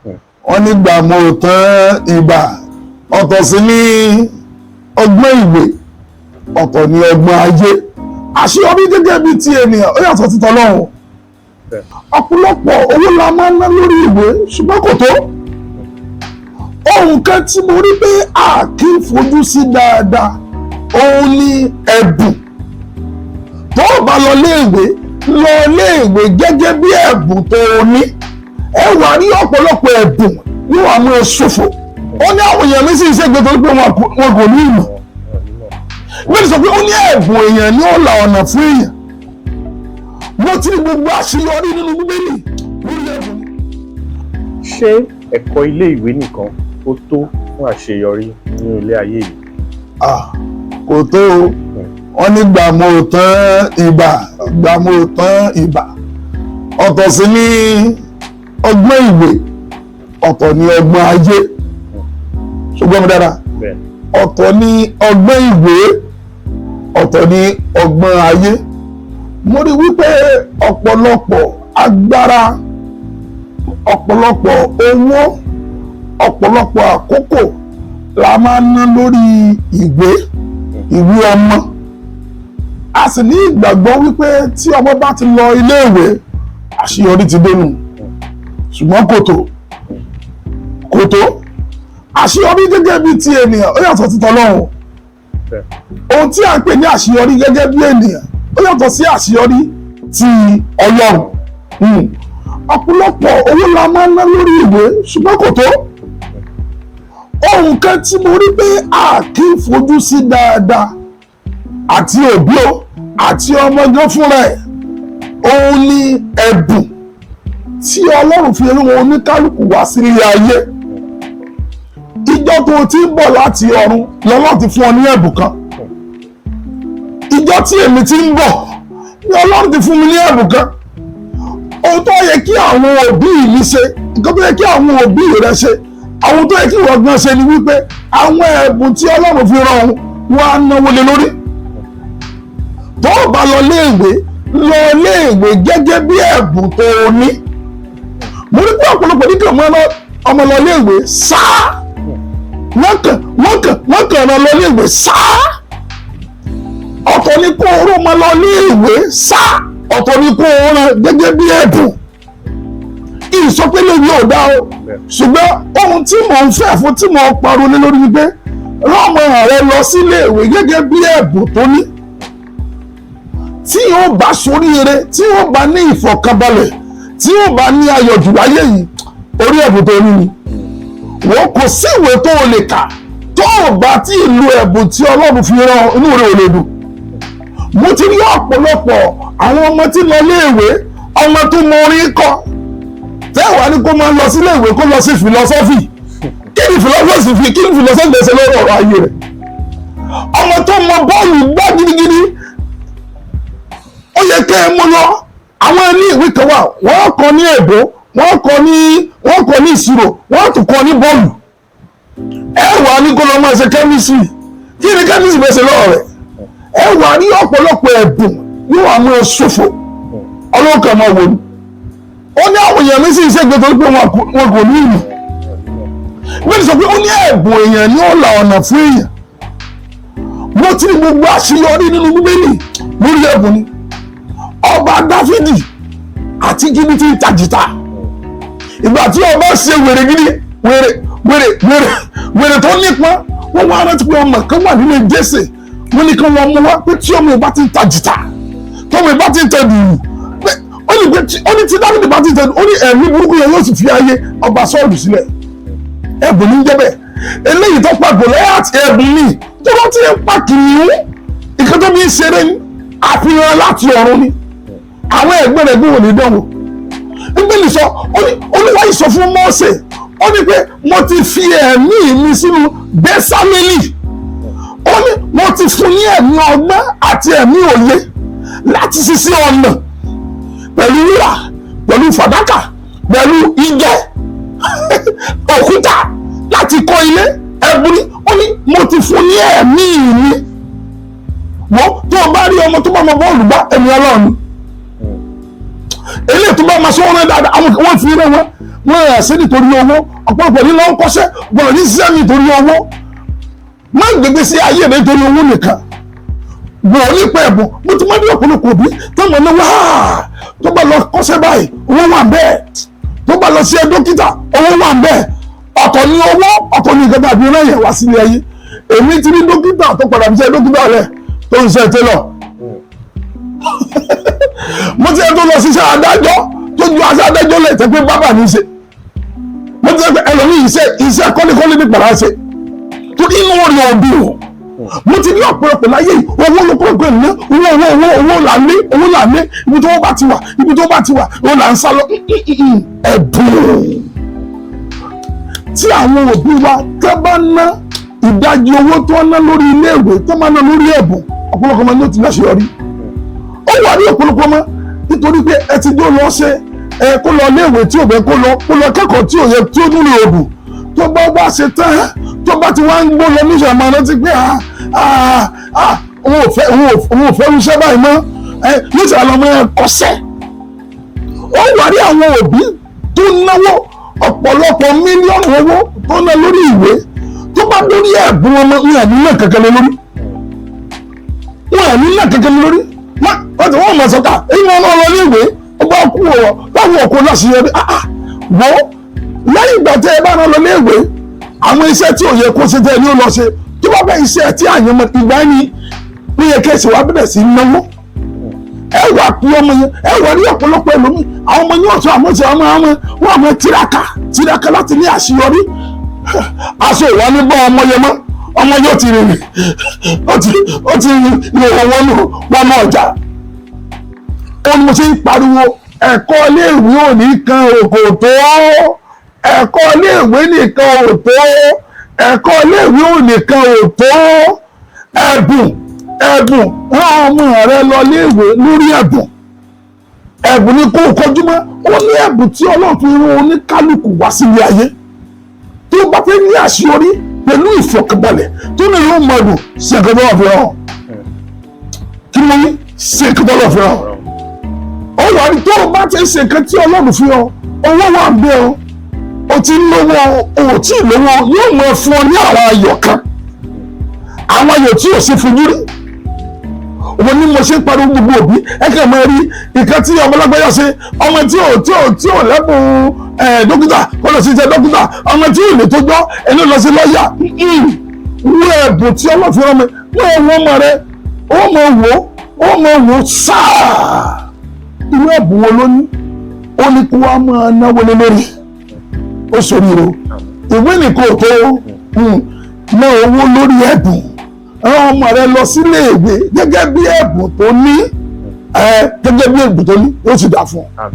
Wọ́n ní gbàmọ̀ tán ìgbà ọ̀tọ̀ sí ní ọgbọ́n ìwé, ọ̀tọ̀ ní ọgbọ́n ayé. Àṣeyọrí gẹ́gẹ́ bíi ti ènìyàn, ó yàtọ̀ sí tọlọ́run. Ọ̀pọ̀lọpọ̀ owó la máa ń ná lórí ìwé, ṣùgbọ́n kò tó. Ohun kan tí mo rí pé a kì í fojú sí dáadáa, òun ni ẹ̀bùn. Tó o bá lọ léèwé, lọ léèwé gẹ́gẹ́ bí ẹ̀bùn tó o ní. Ẹ wà rí ọ̀pọ̀lọpọ̀ ẹ̀bùn yóò wá mú ẹ ṣòfò. Ó ní àwọn èèyàn mi sì ń ṣègbè torí pé wọn kò ní ìmọ̀. Wọ́n ti sọ pé ó ní ẹ̀bùn èèyàn ní ó la ọ̀nà fún èèyàn. Mo ti rí gbogbo àṣeyọrí nínú Bíbélì lórí ẹ̀bùn ni. Ṣé ẹ̀kọ́ ilé ìwé nìkan ó tó fún àṣeyọrí nínú ilé ayé yìí? Ah, kò tó o. Wọ́n ní gbàmọ̀ tán ìgbà, gbàmọ̀ tán ìgbà. Ọ̀tọ̀ sí ní ọgbọ́n ìwé, ọ̀tọ̀ ní ọgbọ́n ayé. Ṣùgbọ́n mi dára. Ọ̀tọ̀ ní ọgbọ́n ìwé, ọ̀tọ̀ ní ọgbọ́n ayé. Mo rí wípé ọ̀pọ̀lọpọ̀ agbára, ọ̀pọ̀lọpọ̀ owó, ọ̀pọ̀lọpọ̀ àkókò la máa ń ná lórí ìwé, ìwé ọmọ. A sì ní ìgbàgbọ́ wípé tí ọmọ bá ti lọ iléèwé, àṣeyọrí ti dénú. Ṣùgbọ́n kò tó, kò tó. Àṣeyọrí gẹ́gẹ́ bí ti ènìyàn, ó yàtọ̀ sí tọlọ́run. Ohun tí a ń pè ní àṣeyọrí gẹ́gẹ́ bí ènìyàn, ó yàtọ̀ sí àṣeyọrí ti Ọlọ́run. Ọ̀pọ̀lọpọ̀ owó la máa ń ná lórí ìwé, ṣùgbọ́n kò tó. Ohun kan tí mo rí pé a kì í fojú sí dáadáa, àti òbí o àti ọmọ gan fúnra ẹ̀, òun ni ẹ̀bùn tí Ọlọ́run fi rán wọn oníkálukú wá sílé ayé. Ìjọ tó o ti ń bọ̀ láti ọ̀run lọ́lọ́run ti fún ọ ní ẹ̀bùn kan. Ìjọ tí èmi ti ń bọ̀ ni Ọlọ́run ti fún mi ní ẹ̀bùn kan. Ohun tó yẹ kí àwọn òbí mi ṣe, nǹkan tó yẹ kí àwọn òbí rẹ ṣe, àwọn tó yẹ kí ìwọ gan ṣe ni wípé àwọn ẹ̀bùn tí Ọlọ́run fi rán òun, wọn á náwó lé lórí. Tó o bá lọ léèwé, lọ léèwé gẹ́gẹ́ bí ẹ̀bùn tó o ní. Mo ní pé ọ̀pọ̀lọpọ̀ ní kàn mọ́ ọmọ lọ léèwé sáá, wọ́n kàn rán lọ léèwé sáá. Ọ̀tọ̀ ni kó o rán ọmọ lọ léèwé sáá, ọ̀tọ̀ ni kó o rán gẹ́gẹ́ bí ẹ̀bùn. Ìsọpẹ́lẹ̀ mi ò dá o, ṣùgbọ́n ohun tí mò ń fẹ́ fún, tí mò ń pariwo lé lórí ni pé rán ọmọ rẹ lọ sílé ìwé gẹ́gẹ́ bí ẹ̀bùn tó ní, tí yóò bá ṣoríire, tí yóò bá ní ìfọ̀kànbalẹ̀, tí yóò bá ní ayọ̀ jù láyé yìí, orí ẹ̀bùn tó ní ni. Wọ́n kò sí ìwé tó o lè kà, tó o bá tí ì lo ẹ̀bùn tí Ọlọ́run fi rán, inú rẹ̀ ò lè dùn. Mo ti rí ọ̀pọ̀lọpọ̀ àwọn ọmọ tí lọ léèwé, ọmọ tó mọ orin kọ, tẹ́wàá ní kó máa lọ sílé ìwé, kó lọ sí philosophy. Kí ni philosophy fi, kí ni philosophy lè ṣe lórí ọ̀rọ̀ ayé rẹ̀? Ọmọ tó mọ bọ́ọ̀lù gbá gidigidi, ó yẹ kẹ́ ẹ mú lọ. Àwọn ilé ìwé kan wà, wọ́n kọ́ ní èbó, wọ́n kọ́ ní ìṣirò, wọ́n tún kọ́ ní bọ́ọ̀lù. Ẹ wà ní kó lọ máa ṣe chemistry. Kí ni chemistry bẹ́ẹ̀ ṣe lọ́wọ́ rẹ̀? Ẹ wà ní ọ̀pọ̀lọpọ̀ ẹ̀bùn yóò wà mú ẹ ṣòfò. Ọlọ́kàn máa wò ni. Ó ní àwọn èèyàn mi sì ń ṣègbè torí pé wọn kò ní ìmọ̀. Wọ́n ti sọ pé ó ní ẹ̀bùn èèyàn ní ó la ọ̀nà fún èèyàn. Mo ti rí gbogbo àṣeyọrí nínú Bíbélì lórí ẹ̀bùn ni. Ọba Dáfídì àti gidi tí ń ta jìtá, ìgbà tí ọba ṣe wèrè gidi, wèrè wèrè wèrè wèrè tó nípọn, wọ́n wá rántí pé ọmọ kan wà nínú Jésè. Wọ́n ní kí wọ́n mú wá pé tí ọmọ ìbá ti ń ta jìtá, tọmọ ìbá ti ń tẹ dùrù, pé ó ní pé ó ní tí Dáfídì bá ti ń tẹ dùrù, ó ní ẹ̀mí burúkú yẹn yóò sì fi ayé ọba Sọ́ọ̀lù sílẹ̀. Ẹ̀bùn ní jẹ́ bẹ́ẹ̀. Eléyìí tó pa Gòláyátì, ẹ̀bùn ní tó bá ti ń pa kìnìún, ìkan tó bí ń ṣeré ní àfihàn láti ọ̀run ni. Àwọn ẹ̀gbọ́n rẹ̀ gbọ́n ní dánwò. Bíbélì sọ, ó ní Olúwa yìí sọ fún Mósè, ó ní pé mo ti fi ẹ̀mí mi sínú Bẹ́sámẹ́lì, ó ní mo ti fún ní ẹ̀mí ọgbọ́n àti ẹ̀mí òye láti ṣiṣẹ́ ọ̀nà pẹ̀lú wúrà, pẹ̀lú fàdákà, pẹ̀lú idẹ, òkúta, láti kọ́ ilé. Ẹ̀bùn ni. Ó ní mo ti fún ní ẹ̀mí mi. Wọ́n tó o bá rí ọmọ tó bá mọ bọ́ọ̀lù gbá, ẹ̀mí Ọlọ́run ni. Eléyìí tó bá máa sọ wọn dáadáa, àwọn wọ́n fi rẹ wọn. Wọ́n yà sí nítorí owó. Ọ̀pọ̀lọpọ̀ ní lọ́wọ́ kọ́ṣẹ́ gbọ́dọ̀ ní ṣiṣẹ́ nítorí owó. Má gbégbé sí ayé rẹ nítorí owó nìkan, gbọ́dọ̀ nípa ẹ̀bùn. Mo ti máa ní ọ̀pọ̀lọpọ̀ òbí táwọn ní wá tó bá lọ kọ́ṣẹ́ báyìí, owó wà bẹ́ẹ̀, tó bá lọ sí ẹ dókítà, owó wà bẹ́ẹ̀. Ọ̀tọ̀ ní owó, ọ̀tọ̀ ní nǹkan tàbí rán yẹn wá sílé ayé. Èmi ti ní dókítà tó padà fi ṣe dókítà rẹ̀ tó ń ṣe télọ̀. Mo ti ẹ tó lọ ṣiṣẹ́ adájọ́ tó ju aṣọ adájọ́ lẹ̀ tẹ́ pé bábà ní í ṣe. Mo ti ẹ pé ẹlòmíì iṣẹ́ kọ́lékọ́lé ní pàrọ̀ ṣe torí inú rẹ̀ ọdún. Mo ti ní ọ̀pọ̀lọpọ̀ láyé yìí, owó ló kọ́ pẹ̀lú owó, owó, owó, owó là ń lé, owó là ń lé. Ibi tó bá ti wà, ibi tó bá ti wà, owó là ń sá lọ. Ẹ̀bùn tí àwọn òbí wa tẹ́ bá ná ìdajì owó tó ń ná lórí iléèwé tó máa ná lórí ẹ̀bùn, ọ̀pọ̀lọpọ̀ ọmọ ní ó ti láṣeyọrí. Ó wà ní ọ̀pọ̀lọpọ̀ ọmọ nítorí pé ẹ ti dó lọ ṣe ẹ kó lọ iléèwé tí ò bẹ kó lọ, kó lọ kẹ́kọ̀ọ́ tí ò yẹ, tí ó dúró òbù, tó bá wá ṣe tán, tó bá ti wá ń gbó lọ níṣẹ́, máa rántí pé òun ò fẹ́ irúṣẹ́ báyìí mọ́ ẹ níṣẹ́ àlọ́ ọmọ ẹ kọ́ṣẹ́. Ó wà ní àwọn òbí tó náwó ọ̀pọ̀lọpọ̀ mílíọ̀nù owó tó ná lórí ìwé, tó bá lórí ẹ̀bùn ọmọ ní àníyàn kankan lé lórí wọn, àníyàn kankan lé lórí má wọ́n ti wọ́n mọ̀ sọ́kà èyí wọn náà lọ ní ìwé, ó bá kú ọ báwo ọkọ láṣeyọrí. Wọ́n lẹ́yìn ìgbà tẹ́ ẹ bá rán lọ ní ìwé, àwọn iṣẹ́ tí ò yẹ kó ṣe tẹ́ ẹ ní ó lọ ṣe, tó bá bẹ́ iṣẹ́ tí àyànmọ́ ìgbà yẹn ní yẹ kẹ́sì wá bẹ̀rẹ̀ sí náwó. Ẹ wà pé ọmọ yẹn, ẹ wà ní ọ̀pọ̀lọpọ̀ ẹlòmíì, àwọn ọmọ yẹn ọ̀tún àmọ́ ti àwọn ọmọ wọn àwọn tiraka tiraka láti ní àṣeyọrí. Aṣọ ìwà ní bọ́ ọmọ yẹn mọ́, ọmọ yóò ti rìn, ó ti rìn ìwọ̀n wọnú wọnú ọjà. Ó ní mo ṣe ń pariwo, ẹ̀kọ́ iléèwé ò ní kan òkò tó, ẹ̀kọ́ iléèwé nìkan ò tó, ẹ̀kọ́ iléèwé ò nìkan ò tó. Ẹ̀bùn, ẹ̀bùn. Rán ọmọ rẹ lọ iléèwé lórí ẹ̀bùn. Ẹ̀bùn ni kó o kọjú mọ́. Ó ní ẹ̀bùn tí Ọlọ́run fi rán oníkálukú wá sílé ayé. Tó bá fẹ́ ní àṣeyọrí pẹ̀lú ìfọ̀kànbalẹ̀ tó ní yóò mọ ẹ̀bùn, ṣe nǹkan tó wà fi hàn. Kí ló ní ṣe nǹkan tó wà fi hàn? Ó wà ní tó o bá ti ń ṣe nǹkan tí Ọlọ́run fi hàn, owó wà ń bẹ o. O ti ń lówó o, ò tí ì lówó, yóò mọ fún ọ ní àwọn ayọ̀ kan, àwọn ayọ̀ tí ò ṣe fojú rí. Òun ni mo ṣe ń pariwo, gbogbo òbí ẹ kàn máa rí nǹkan tí ọmọ lágbájá ṣe. Ọmọ tí ò lẹ́bùn ẹ̀ dókítà kó lọ sí iṣẹ́ dókítà, ọmọ tí ò lè tó gbọ́ ẹni lọ sí lọ́ọ̀yà. Wú ẹ̀bùn tí Ọlọ́run fi rán mi, wọ́n wọ́n ọmọ rẹ, ó mọ̀ wò ó, mọ̀ wò sáà irú ẹ̀bùn wo ló ní, ó ní kó wá máa náwó lé lórí. Ó sòrí o, ìwé nìkan ò tó ná owó lórí ẹ̀bùn. Rán ọmọ rẹ lọ sílé ìwé gẹ́gẹ́ bí ẹ̀bùn tó ní, gẹ́gẹ́ bí ẹ̀bùn tó ní, ó sì dà fún ọ.